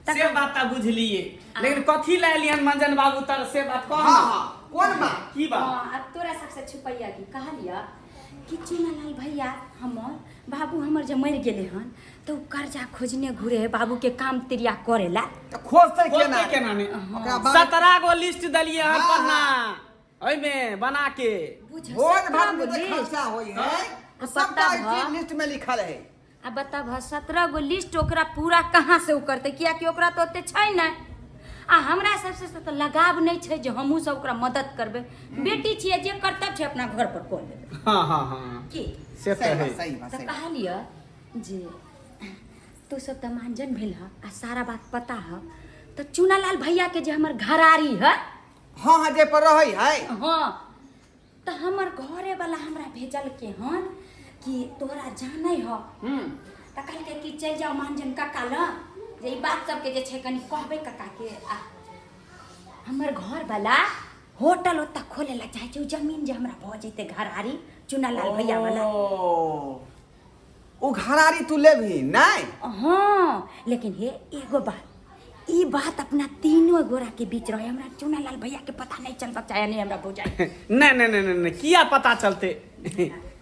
से बात तऽ बुझलियै, लेकिन कथी लए एलियन मंजन बाबू तर से बात कह। हाँ हाँ, कोन बात? की बात? हाँ, आब तोरा सबसे छुपैया की कहलिया कि चुनालाल भैया हमर बाबू हमर जे मरि गेलै हन तऽ ओ कर्जा खोजने घुरे है बाबूके काम तिरिया करेला। तऽ खोजतै केना? खोजतै केना ने? ओकरा बाद 17 गो लिस्ट देलियै हन हाँ, पन्ना ओहिमे बना के। बुझ भोज 17 भात गो में जे लिस्ट। खर्चा होई है आ सबटा पता भ- लिस्ट में लिखल है। आ बताब 17 गो लिस्ट ओकरा पूरा कहाँ से ओ करतै? कियाकि ओकरा तऽ ओते छै नहि, आ हमरा सबसे से तऽ लगाव नहि छै जे हमहूँ सब ओकरा मदद करबै। बेटी छियै, जे कर्तव्य छै अपना घर पर कऽ लेबै। हाँ हाँ हाँ की से तऽ सही है। बात, सही बात, तऽ सही बात। कहलियै जे तू सब तऽ मानजन भेल ह आ सारा बात पता ह, तऽ चुनालाल भैया के जे हमर घरारी है। हाँ हाँ, जे पर रहै है। हाँ, तऽ हमर घरे वाला हमरा भेजलकै हन कि तोरा जानै ह, तऽ कहलकै कि चलि जाओ मानजन काका लग, जे ई बात सबके जे छै कनि कहबै काका के। आ हमर घर वाला होटल ओतऽ खोले ला चाहै छै, ओ जमीन जे हमरा भऽ जेतै घरारी चुनालाल भैया वाला। ओ घरारी तू लेबही नहीं? हाँ, लेकिन हे एगो बात, ई बात अपना तीनों गोरा के बीच रहे, हमरा चुनालाल भैया के पता नहीं चलबा चाहे, नहीं हमरा भौजाई। नहीं नहीं नहीं नहीं, किया पता चलते?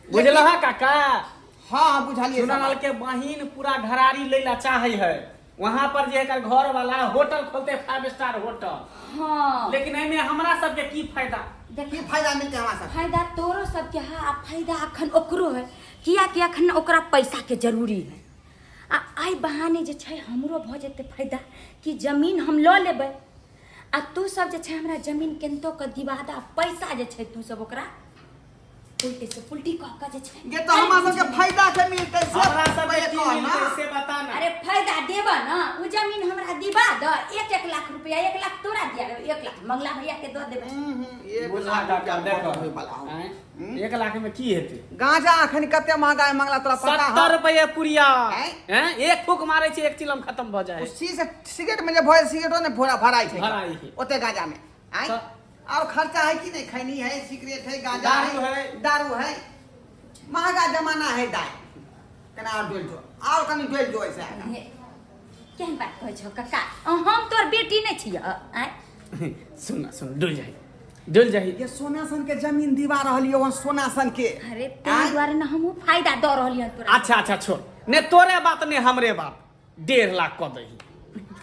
बुझलह काका? हाँ हाँ, बुझलिए। चुनालाल के बहिन पूरा घरारी लै ला चाहे है। वहां पर जे एकर घर वाला होटल खोलते, 5 स्टार होटल। हाँ। लेकिन एमे हमरा सबके की फायदा? देख, की फायदा मिलते हमरा सब? फायदा तोरो सबके है आ फायदा अखन ओकरो है, कियाकि अखन ओकरा पैसा के जरूरी है। आ आइ बहाने जे छै हमरो भऽ जेतै फायदा कि जमीन हम लऽ लेबै आ तू सब जे छै हमरा जमीन केनतो के दिवा दे आ पैसा जे छै तू सब ओकरा उल्टे से पुलटी कह के जे छै। ये तो हमरा सबके फायदा के मिलते से हमरा सबके पहिले की कह ना। मिलतै से बता ना। अरे फायदा देब ना, उ जमीन हमरा दिवा द, 1-1 लाख रुपया, 1 लाख तोरा दिया देबै, 1 लाख मंगला भैया के दऽ देबै। एक बुझा लाख काका, रुपया देखो होय वाला हौ। आँय? 1 लाख में की हेतै? गांजा अखन कते महंगा है मंगला, तोरा पता 70 है? रुपये पुरिया। आँय? हैं, एक फूक मारे छै, एक चिलम खत्म भऽ जाइ है। सिगरेट में जे भय सिगरेटो ने भोरा भराइ छै। भराइ छै। ओते गांजा में आँय? तऽ- और खर्चा है कि नहीं? खैनी है, सिगरेट है, गांजा दारू है, है। दारू है, महंगा जमाना है दाई। कना और डोल जो, और कनी डोल जो ऐसे आगा। हे, केहन बात कहै छौ काका, हम तोर बेटी नहि छियह? आँय? सुन सुन, डुल जाही, डुल जाही। ये सोना सन के जमीन दिवा रहल यो, सोना सन के। अरे ताहि दुआरे ने हमहूँ फायदा दऽ रहलियन तोरा। अच्छा अच्छा, छोड़ ने तोरे बात ने हमरे बात, 1.5 लाख कऽ दही।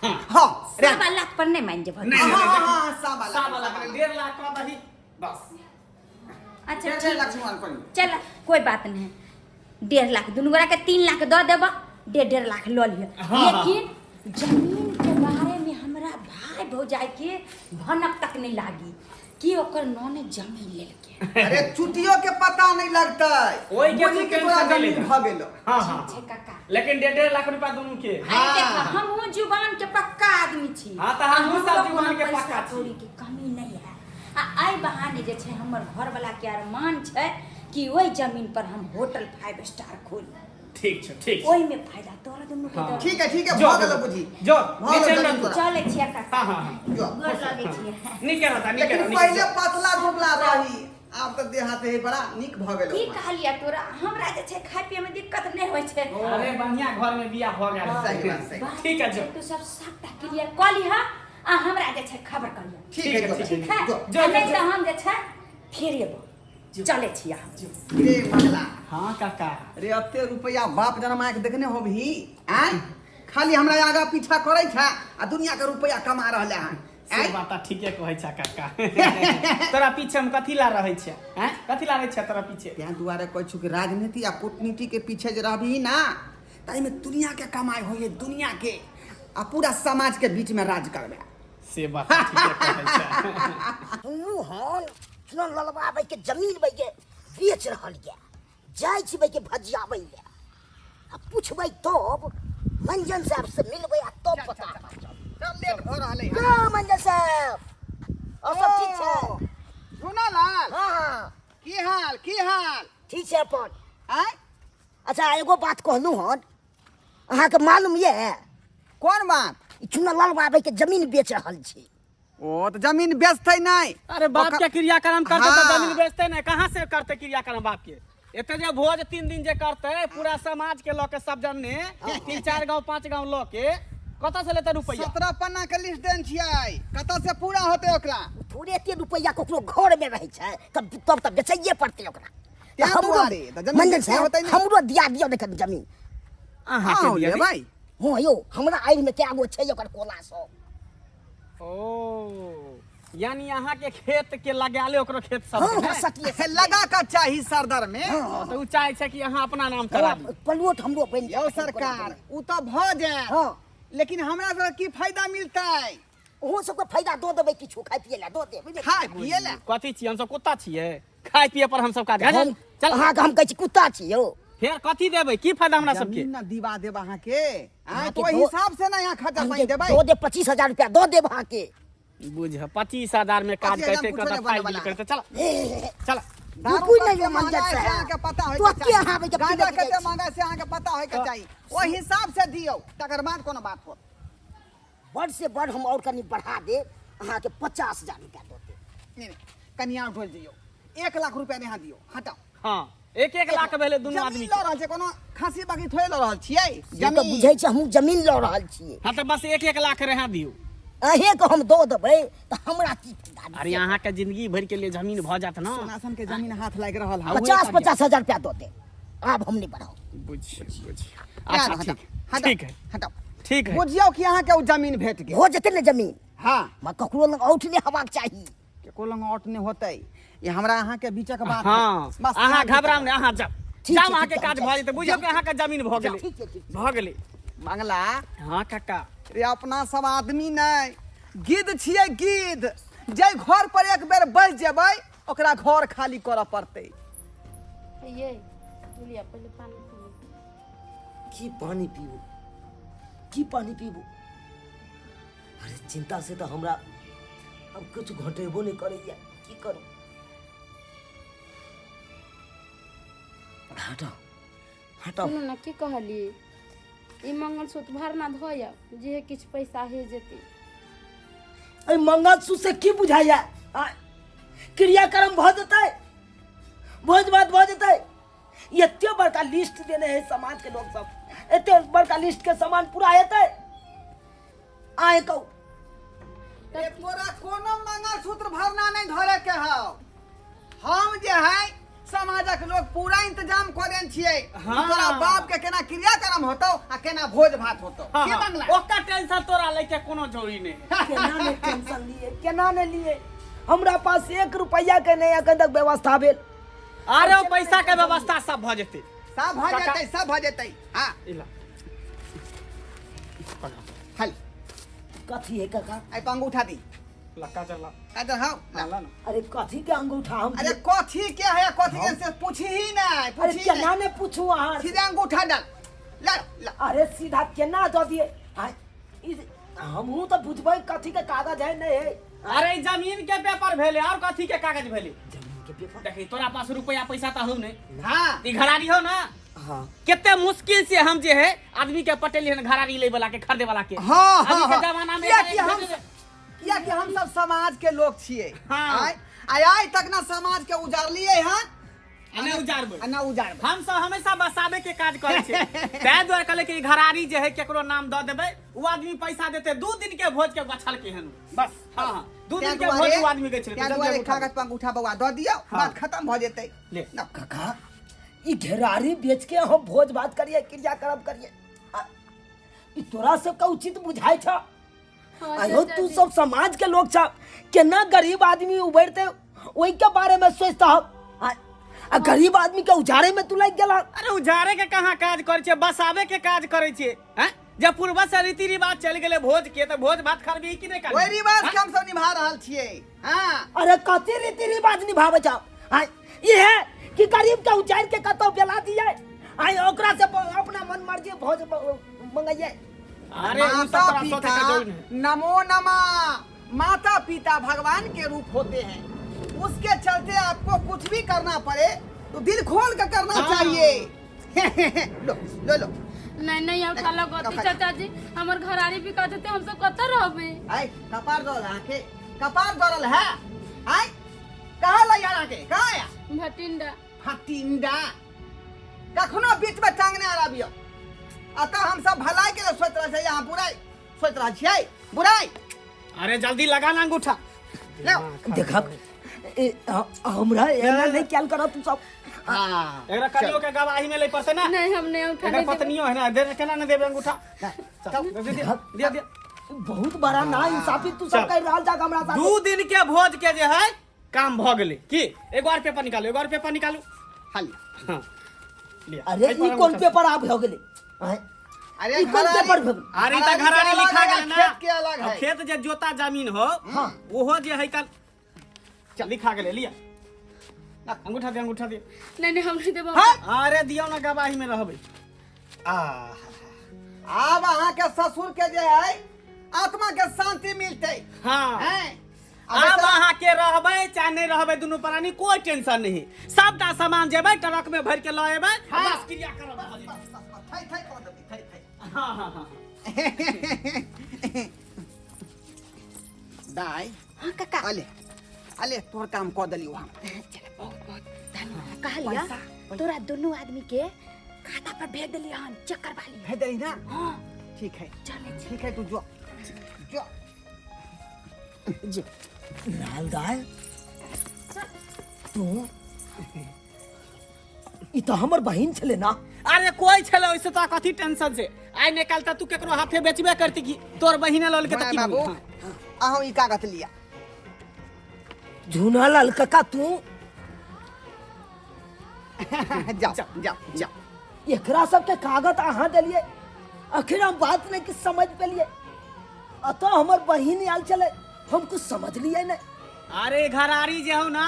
हाँ रे। 1.25 लाख पर नहि मानि जेबह? नहि। हाँ हाँ हाँ, 1.25 लाख। 1.25 लाख नहि, 1.5 लाख कऽ दही बस। अच्छा, डेढ़ ठीक लाख छै। सुनाल करी। चल, कोई बात नहीं, 1.5 लाख दुनू गोरा के 3 लाख दऽ देबह, 1.5-1.5 लाख लऽ लिअ। हाँ, हाँ। लेकिन जमीन के बारे में हमरा भाई भौजाई के भनक तक नहीं लागी कि ओकर नौने जमीन लेलकै। अरे चुटियो के पता नहीं लगतै। ओहि के बुझी तू के तोरा टेंशन नहीं जमीन लेगा। भऽ गेलो। हाँ हाँ। ठीक छै काका। लेकिन 1.5-1.5 लाख रुपया दुनू के। अरे देख, हमहूँ जुबान के पक्का आदमी छी। हाँ, तऽ हमहूँ सब हमरो जुबान कोनो के पैसा पक्का छी। कौड़ी के कमी नहीं है। आ एहि बहाने जे छै हमर घरवला के अरमान छै कि ओहि जमीन पर हम होटल 5 स्टार खोली। ठीक छै, ठीक छै। ओहिमे फायदा तोरा दुनू के। हाँ। दऽ ठीक है, ठीक है। जो, भऽ गेलो बुझी। जो, भऽ गेलो नीचे जमीन में तोरा। चलै छियै काका। हाँ हाँ हाँ। जो। गोर लगै छियै। नीके रहता, नीके लेकिन रह, नीके पहिले रह। पतला दुबला रही, आब तऽ देह हाथ बड़ा नीक भऽ गेलो। की कहलियै तोरा, हमरा जे छै खाय पिए में दिक्कत नहि होइ छै। अरे बढ़िया घर में बियाह भऽ गेल। सही बात, सही। बात ठीक है, जो। तू सब सबटा क्लियर कऽ लिह आ हमरा जे छै खबर कर लिह। ठीक है, जो। ठीक है। जो। जो, आ नहि जो। तऽ हम जे छै फेर एबो, चलै छियै हम। रे मंगला। हाँ काका। रे एते रुपया बाप जनमा के देखने होबही? आँय, खाली हमरा आगा पीछा करै छै आ दुनिया के रुपया कमा रहले हन। से आँय? बात तऽ ठीके कहै छै काका। तोरा पीछे हम कथी ला रहै छियै? आँय, कथी ला रहै छियै तोरा पीछे? तें दुआरे कहै छु कि राजनीति आ कूटनीति के पीछे जे रहबही ना, ताहिमे दुनिया के कमाई होइए, दुनिया के, आ पूरा समाज के बीच में राज करबे। से बात तऽ ठीके कहै छै। सुनू हन, सुन, ललबा के जमीन के बेच रहल ये, जाइ छी के भजियाबै ले आ पुछबै, तब मंजन साहब से मिलबै आ तब पता चल, लेट भऽ रहलै हन। का मंजन साहब, और सब ठीक छै? झुनालाल। हाँ हाँ। की हाल, की हाल? ठीक छै अपन। आँय? अच्छा, एगो बात कहलहुँ हन, अहाँके मालूम ये? कोन बात? ई चुना लाल बाबा के जमीन बेच रहल छी। ओ तऽ जमीन बेचतै नहि। अरे बाप के क्रियाक्रम करते हाँ। तऽ जमीन बेचते नहीं, कहाँ से करते क्रियाक्रम बाप के? एते जे भोज 3 दिन जे करते पूरा समाज के लऽ के, सब जन ने 3-4 गांव 5 गांव लऽ के, कतऽ से लेते रुपया? 17 पन्ना के लिस्ट देन छियै, कतऽ से पूरा होतै ओकरा? थोड़े एते रुपैआ ककरो घर में रहै छै तब तब तऽ बेचैये पड़तै ओकरा। तें तऽ हमरो दुआरे, तऽ जमीन मंजन बेचै साहब, होतै ने। हमरो दिया दियौ ने कनि जमीन। अहाँके आउ दिया दी? लेबै। हँ यौ, हमरा आड़ि में कए गो छै ओकर कोला सब। ओ यानी अहाँ के खेत के लगाले ओकरो खेत सब हाँ है हाँ। ने? सटिए से लगा के चाही सरदर में। तऽ उ चाहे छै कि अहाँ अपना नाम करा दी। प्लॉट हमरो बनि यौ जायत। सरकार, उ तऽ भऽ जायत, हाँ। लेकिन हमरा सबके की फायदा मिलतै? ओहो सबके फायदा दऽ देबै, किछु खाय पिए लए दऽ देब। खाय पिए लए? कथी छियै हमसब, कुत्ता छियै? खाय पिए पर हमसब काज हम चल। अहाँके हम कहै छी कुत्ता छी यौ? फेर कथी देबै, की फायदा हमरा सबके? जमीन न दिवा देब अहाँके, आँय? अहाँके तऽ ओहि हिसाब से ने यहाँ खर्चा पानी देबै। दऽ देब, 25,000 रुपया दऽ देब अहाँके। बुझ, 25,000 में काज 25,000 करते कुछो करते नहि फाइल बनैवला। करते। चल चल। दारू कोई नहीं कते मंजर महंगा है से साहब। अहाँके पता तो होइके के चाही। अहाँ के गांजा पीबै के कते जाइ छी? महंगा है से अहाँके पता होइके चाही। ओहि हिसाब से दियौ, तकर बाद कोनो बात होत। बड़ से बड़ हम और कनि बढ़ा देब अहाँके, 50,000 रुपया दऽ देब। नहीं नहीं, कनि आओर ढोल जइयौ, 1 लाख रुपया नहि दियौ, हटाउ। हाँ, 1-1 लाख भेलै दुनू आदमी जमीन के। लऽ रहल छै, कोनो खाँसी बाकी थोड़े लऽ रहल छियै। से तऽ बुझै छै, हमहूँ जमीन लऽ रहल छियै। हाँ, तऽ बस 1-1 लाख रहा दियौ। अहें के हम दऽ देबै तऽ हमरा की फायदा? अरे अहाँके जिंदगी भरि के लिए जमीन भऽ जायत ना। सोनासन के जमीन हाथ लागि रहल है। 50-50 हजार रुपया दऽ दे, आब हम नहीं बढ़ाऊ। बुझियौ, बुझियौ। अच्छा, ठीक। हटाउ, ठीक है। हटाउ। ठीक है। बुझियौ कि अहाँके ओ जमीन भेट गेल। हो जेतै ने जमीन? हाँ। म ककरो लग औठ नहि हेबाक चाही। केको लग औट नहि होतै, ई हमरा अहाँके बीचक बात है। हाँ। बस। अहाँ घबराउ नहि, अहाँ जाउ। ठीक जाउ। छै, अहाँके ठीक काज छै, भऽ जेतै। बुझियौ कि अहाँके जमीन भऽ गेलै। ठीक छै, ठीक। भऽ गेलै। मंगला। हाँ काका। रे, अपना सब आदमी नहि, गिद्ध छियै गिद्ध। जे घर पर एक बेर बस जेबै, ओकरा घर खाली करऽ पड़तै। ये लिया, पहिले पानी पी। की पानी पीबू, की पानी पीबू? अरे, चिंता से तऽ हमरा अब कुछ घटेबो नहीं करैया। की करू? हटाओ, हटाओ। सुनू ने, की कहलियै? ई मंगलसूत्र भरना धोया जे किछु पैसा हे जेतै। एहि मंगलसूत्र से की बुझाइया? क्रियाक्रम भऽ जेतै, भोज भात भऽ जेतै? एते बड़का लिस्ट देने है समाज के लोग सब, एते बड़का लिस्ट के सामान पूरा हेतै? आए कहू। ए, तोरा कोनो मंगलसूत्र भरना नहीं धरे के हौ। हम जे है समाजक लोग पूरा इंतजाम कऽ देने छियै। हाँ। तोरा बाप के केना क्रियाक्रम होतौ आ केना भोज भात होतौ। हाँ, के हाँ। मंगला? ओकर टेंशन तोरा लैके कोनो जरूरी नहीं है। केना ने टेंशन लिए, केना ने लिए? हमरा पास 1 रुपया के नहीं अखन तक व्यवस्था भेल। अरे, ओ पैसा के व्यवस्था सब भऽ जेतै। सब भऽ काका। जेतै, सब भऽ जेतै, हाँ। इला। हल। कथी है काका? आई पर अंगूठा दी। लक्का चला। काजर हौ। हाँ, ला ना। अरे, कथी के अंगूठा हम? अरे, कथी के है, कथी के से पूछी ही नहीं। अरे, पूछी केना नहीं। ने पूछू अहाँ? सीधे अंगूठा डाल, ला ला। अरे, सीधा केना दऽ दिए? आय, ई हमहूँ तऽ बुझबै कथी के कागज है, नहीं है। अरे, ई जमीन के पेपर भेले, और कथी के कागज भेले? जमीन के पेपर? देखी, तोरा पास रुपया पैसा तऽ हौ नहीं। हाँ। ई घरारी हो ना? हाँ। कते मुश्किल से हम जे है आदमी के पटेली हन, घरारी ले वाला के, खरीदे वाला के। हाँ हाँ। अभी के हाँ। जमाना में किया कि हम किया कि हम सब समाज के लोग छियै। हाँ। आय आय आइ तक ना समाज के उजाड़लियै हन। आ नहि उजाड़बै। आ ना उजाड़बै। हम सब हमेशा बसाबे के काज करै छियै, ताहि दुआरे कहले कि ई घरारी जे है केकरो नाम दऽ देबै, ओ आदमी पैसा देतै, 2 दिन के भोज के गछल के हन बस। हाँ हाँ, 2 दिन के भोज ओ आदमी गछल। तें दुआरे कागज पर अंगूठा बौआ दऽ दियौ। हाँ। बात खत्म भऽ जेतै। ले। ना। काका, ई घेरारी बेच के हम भोज भात करिए, क्रियाक्रम करिए, ई तोरा सबके उचित बुझाइ छ? हाँ, आयो, चाचा तू जी। सब समाज के लोग छ, केना गरीब आदमी उभरते ओहि के बारे में सोचता हो, आ गरीब आदमी के उजाड़े में तू लागि गेला। अरे, उजाड़े के कहाँ काज करै छियै? बसाबे के काज करै छियै हैं। जब पूर्वज से रीति रिवाज चलि गेलै भोज के, तऽ भोज भात करबी कि नहि करबी? ओहि रिवाज के हम सब निभा रहल छियै, हाँ। अरे, कथी रीति रिवाज निभावे छ? आय, ई है कि गरीब के उजाड़ के कतौ बेला दिए, आय, ओकरा से अपना मन मर्जी भोज मंगाइए? अरे, उ सब माता तोरा सोचे पिता के जरूरी नहीं। नमो नमः। माता पिता भगवान के रूप होते हैं, उसके चलते आपको कुछ भी करना पड़े तो दिल खोल कर करना हाँ। चाहिए। लो लो लो। नहीं नहीं, उठा लगती। चाचा जी, हमर घरारी बिका जेतै, हम सब कतऽ रहबै? आय, कपार दौड़ल अहाँके, कपार दौड़ल है। आय, कहाँ ला यार अहाँके, कहाँ आया? भटिंडा। फटिंडा। कखनो बीच में टांगने आबियो। अतः हम सब भलाई के लिए सोच रहल छियै, अहाँ बुराई सोच रहल छियै, बुराई। अरे, जल्दी लगा ना अंगूठा। ले। देखा, हमरा एना नहीं कैल कर तू सब। हाँ। एकरा कनियो के गवाही में ले पड़तै ना। नहीं, हम नहीं उठा। एकर नहीं देबै। पत्नियो है ना, दे, केना ने देबै अंगूठा? चल, दे दे दे दे। बहुत बड़ा ना इंसाफी तू सब चल। कर रहल जा हमरा साथे। 2 दिन के भोज के जे है काम भऽ गेलै की। एगो और पेपर निकालू, एगो और पेपर निकालू। हाली। हाँ, लिया। अरे, एहि पर ई कोन अंगूठा। पेपर आब हो गेलै? आँय? अरे, ई कोन पेपर भऽ गेलै? अरे, ई तऽ घरारी के लिखा अलग गेलै है, ना। खेत के अलग अब है। खेत जे जोता जमीन हो, ओहो जे है कल चल लिखा गेलै। लिया, अंगूठा दे, अंगूठा दे। नहीं नहीं, हम नहीं देबै। हाँ। अरे, दियौ ना, गवाही में रहबै। आ आब अहाँके ससुर के जे है आत्मा के शांति मिलतै। हाँ। हैं? आब अहाँ के रहबै चाहे नहीं रहबै, दुनू प्राणी कोई टेंशन नहीं। सबटा सामान जेबै ट्रक में भर के लऽ एबै। हाँ। बस, क्रिया करब भऽ जेतै। बस, बस, बस, थै थै कऽ देबै, थै थै। हाँ हाँ हाँ। दाइ। हाँ काका। अले अले, तोहर काम कऽ देलियौ हम। चल, बहुत बहुत धन्यवाद। कहलिया, तोरा दुनू आदमी के खाता पर भेज देलियै हन, चेक करवा लियै। भेज देली ना? हाँ। ठीक है। चलै छी। ठीक है, तू जो जो। जो लाल दाय तू ई तऽ हमर बहिन छलै ना। अरे कोई छले ओइसे तो कथी टेंशन से आइ निकाल त तू केकरो हाथे बेचबे करती की तोर बहिने लल के त की बाबू अहूँ ई कागज लिया। झूना लाल काका तू जाओ जाओ जाओ। एकरा सबके कागज अहाँ देलिए, आखिर हम बात नहीं कि समझ पेलिए। अतः हमर बहिन आयल छलै, हम कुछ समझ लिए नहीं। अरे घरारी जे हौ ना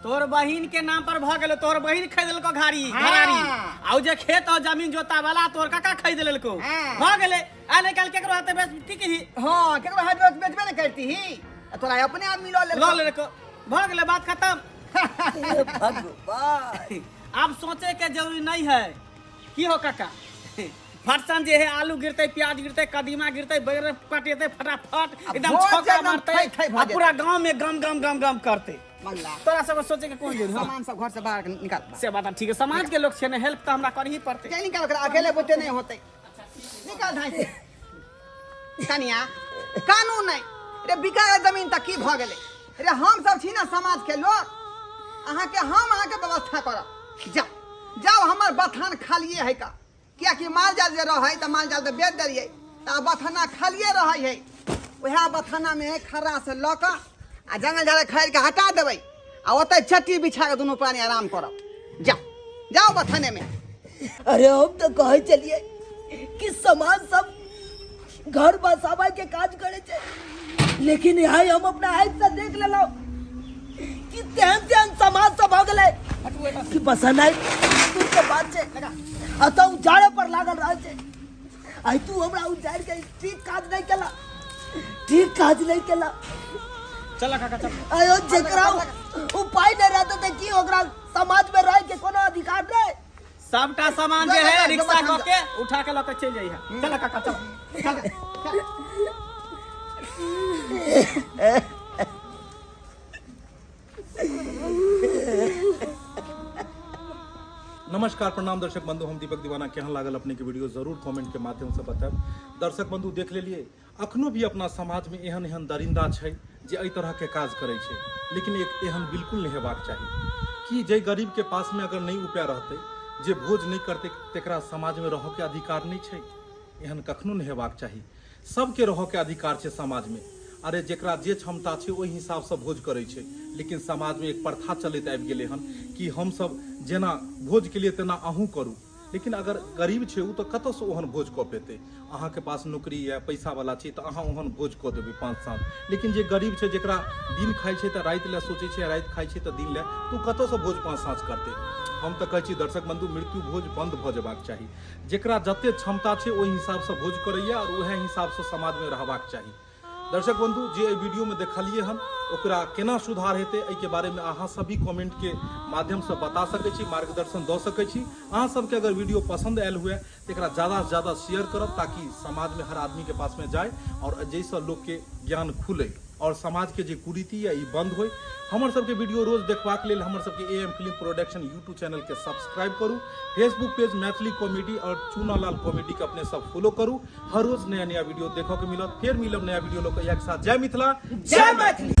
तोर बहिन के नाम पर भ गेलो, तोर बहिन खरीद लेलको घारी घरारी, आ जे खेत और जमीन जोता वाला तोर काका खरीद लेलको, भ गेलै। आ निकाल केकरो हाथे बेच की की हां केकरो हाथ बेच बेचबे न करती ही, तोरा अपने आदमी ल लेलको, ल लेलको, भ गेलै बात खत्म। भगवान अब सोचे के जरूरी नहीं है की हो काका, फटसन जे है आलू गिरते प्याज गिरते कदीमा गिरते बैगन कटेते फटाफट एकदम छक्का मारते आ पूरा गांव में गम गम गम गम करते। तोरा सब सोचे के कोन जरूरी? सामान सब घर से बाहर निकाल। से बात ठीक है, समाज के लोग छे ने हेल्प त हमरा करही पड़ते। चल निकाल ओकरा, अकेले बुते नहीं होते, निकाल धाई से। कनिया कानून नहीं रे, बिका जमीन त की भ गेलै रे, हम सब छी ना समाज के लोग, अहाँ के हम अहाँ के व्यवस्था करब। जाओ जाओ, हमर बथान खालिए है का, कियाकि माल जाल जे रहै तऽ माल जाल तऽ बेच देलियै, तऽ बथाना खालिए रहै है, वएह बथाना में खर्रा से लऽ कऽ आ जंगल झाड़ खैर के हटा देबै आ ओतै चट्टी बिछा के दुनू प्राणी आराम करब। जाओ जाओ बथाने में। अरे हम तो कहै चलिए कि समाज सब घर बसाबै के काज करे छै, लेकिन यहाँ हम अपना आँख से देख लेलहुँ कि तेहन तेहन समाज सब भऽ गेलै कि बसनाइ दूर के बात छै, अतः उजाड़े पर लागल रहै छै। आइ तू हमरा उजाड़ि के ठीक काज नहीं केला, ठीक काज नहीं केला। चल काका चल। आयो जेकरा उपाय नहीं रहते तऽ की ओकरा समाज में रह के कोनो अधिकार नहीं? सबटा सामान जे है रिक्शा कऽ के उठा के लऽ के चलि जाइहे। चल काका चल चल। नमस्कार प्रणाम दर्शक बंधु, हम दीपक दीवाना। केहन लागल अपने के वीडियो जरूर कमेंट के माध्यम से बताएब। दर्शक बंधु देख लेलिए अखनो भी अपना समाज में एहन एहन दरिंदा छै जे एहि तरह के काज करै छै, लेकिन एक एहन बिल्कुल नहीं हेबाक चाही कि जे गरीब के पास में अगर नहीं उपाय रहतै, जे भोज नहीं करतै तेकरा समाज में रहऽ के अधिकार नहीं छै। एहन कखनो नहीं हेबाक चाही। सबके रहऽ के अधिकार छै समाज में। अरे जेकरा जे क्षमता छै ओहि हिसाब से भोज करै छै, लेकिन समाज में एक प्रथा चलैत आबि गेलै हन कि हमसब जेना भोज के लिए तेना अहूँ करू, लेकिन अगर गरीब छै ओ तऽ कतऽसँ ओहन भोज कऽ पेतै? अहाँके पास नौकरी यऽ, पैसावला छी तऽ अहाँ ओहन भोज कऽ देबै 5 साल, लेकिन जे गरीब छै जेकरा दिन खाइ छै तऽ राति लए सोचै छै, राति खाइ छै तऽ दिन लए, तऽ ओ कतऽसँ भोज 5 साँझ करतै? हम तऽ कहै छी दर्शक बन्धु, मृत्यु भोज बन्द भऽ जेबाक चाही। जेकरा जते क्षमता छै ओहि हिसाबसँ भोज करैए आओर उएह हिसाबसँ समाजमे रहबाक चाही। दर्शक बंधु जे एहि वीडियो में देखलिए हन ओकरा केना सुधार हेतै एहिके बारे में अहाँ सभी कमेंट के माध्यम से बता सकै छी, मार्गदर्शन दऽ सकै छी। अहाँ सबके अगर वीडियो पसंद आयल हुए तऽ एकरा ज़्यादा से ज़्यादा शेयर करब ताकि समाज में हर आदमी के पास में जाए और जाहिसँ लोक के ज्ञान खुले और समाज के जे कुरीति है ई बंद होय। हमर सबके वीडियो रोज देखबाक लेल हमर सबके A M film production YouTube channel के सब्सक्राइब करू, फेसबुक पेज मैथिली कॉमेडी और चूनालाल कॉमेडी के अपने सब फॉलो करू। हर रोज नया नया वीडियो देखऽ के मिलत। फेर मिलब नया वीडियो लऽ के। इएह के साथ जय मिथिला, जय मैथिली।